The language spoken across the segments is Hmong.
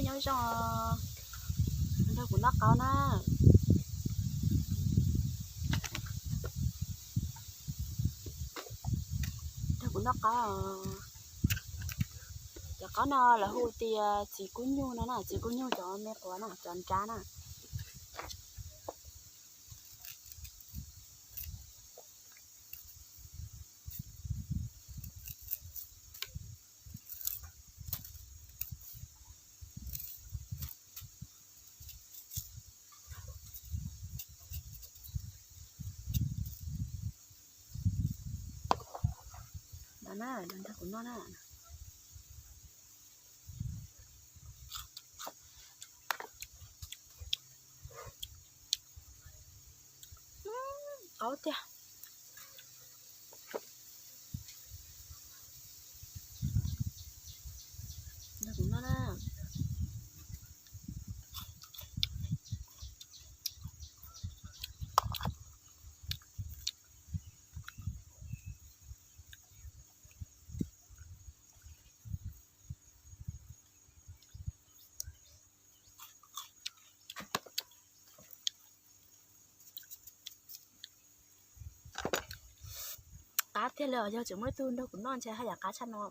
Nyob zoo, nrog kuv noj qaub na. Nrog kuv noj qaub. Cov qaub no lawv hu tias txiv kub nyuj no na, txiv kub nyuj cov me quav na, cov nrab na. No na, los nrog kuv noj na. Qaub tiag. Nrog kuv noj na. Qab tiag li os, yog tseem muaj ib tug nrog kuv noj ntshe haj yam qab tshaj no.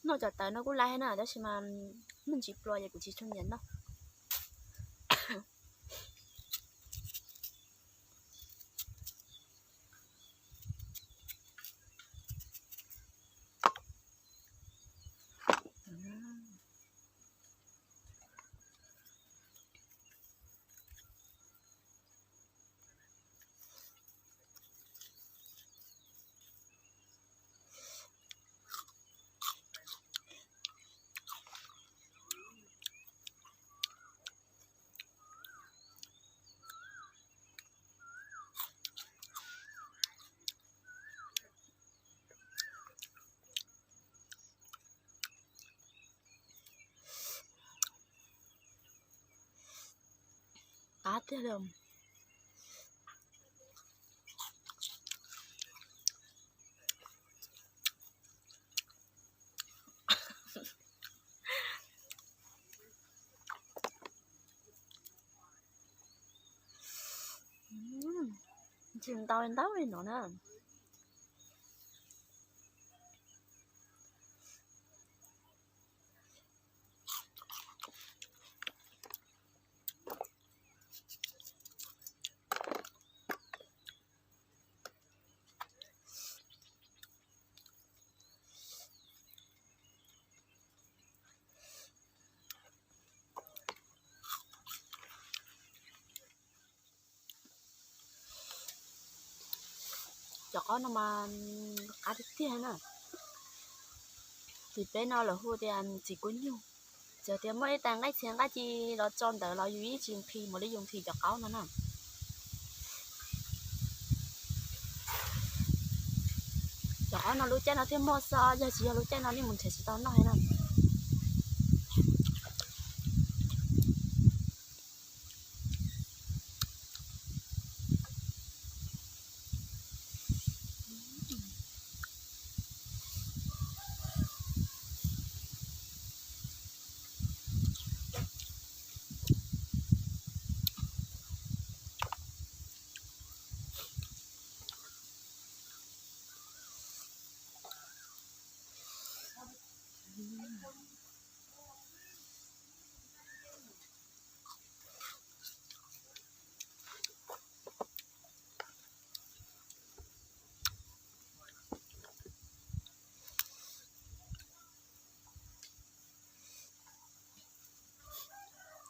Noj cov tawv no kuj laiv na, tab sis mas me ntsis pluas ces kuv tsis tshua nyiam noj. Qab tiag li. Tsis ntau ntau li no na. Cov qaub no mas qab tiag tiag na. Tim peb no lawv hu tias txiv kub nyuj. Txawm tias muaj ib tag nqaij txhia nqaij ci los tso ntawd los yus yeej tsis nqhis mus li yus nqhis cov qaub no na. Cov qaub no lub caij no thiaj muaj xwb, yog tsis yog lub caij no nej mus nrhiav tsis tau noj li na.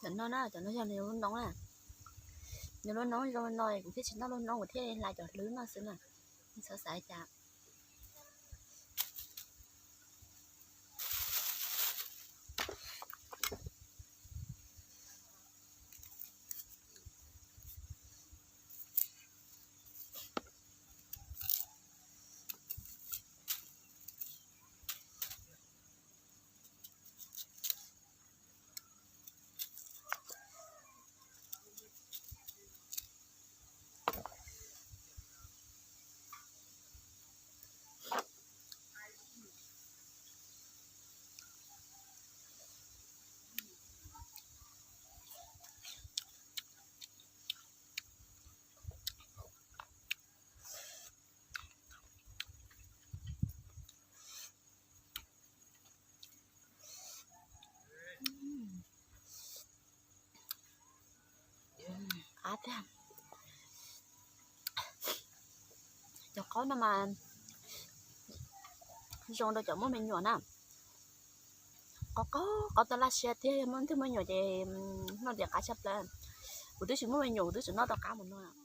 Cov no na, cov no yog nws lub noob na. Nws lub noob zoo no kuv thiaj tsis noj lub noob, kuv thiaj hla cov hlwb no xwb na. Txhob xav cas. tiag. Cov qaub no mas zoo rau cov muaj me nyuam na. Qaub qaub, qaub tau laj siab tiag, yog muaj tus muaj me nyuam ces noj ntxim qab tshaj plaws. Kuv twb tsis muaj me nyuam kuv twb tsis noj tau qab mus no.